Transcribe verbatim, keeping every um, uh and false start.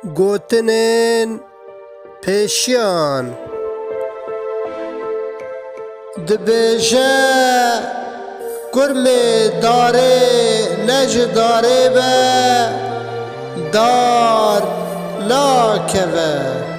Gotinên pêşiyan. Dibêje, kurmê darê ne ji darê be, dar nakeve.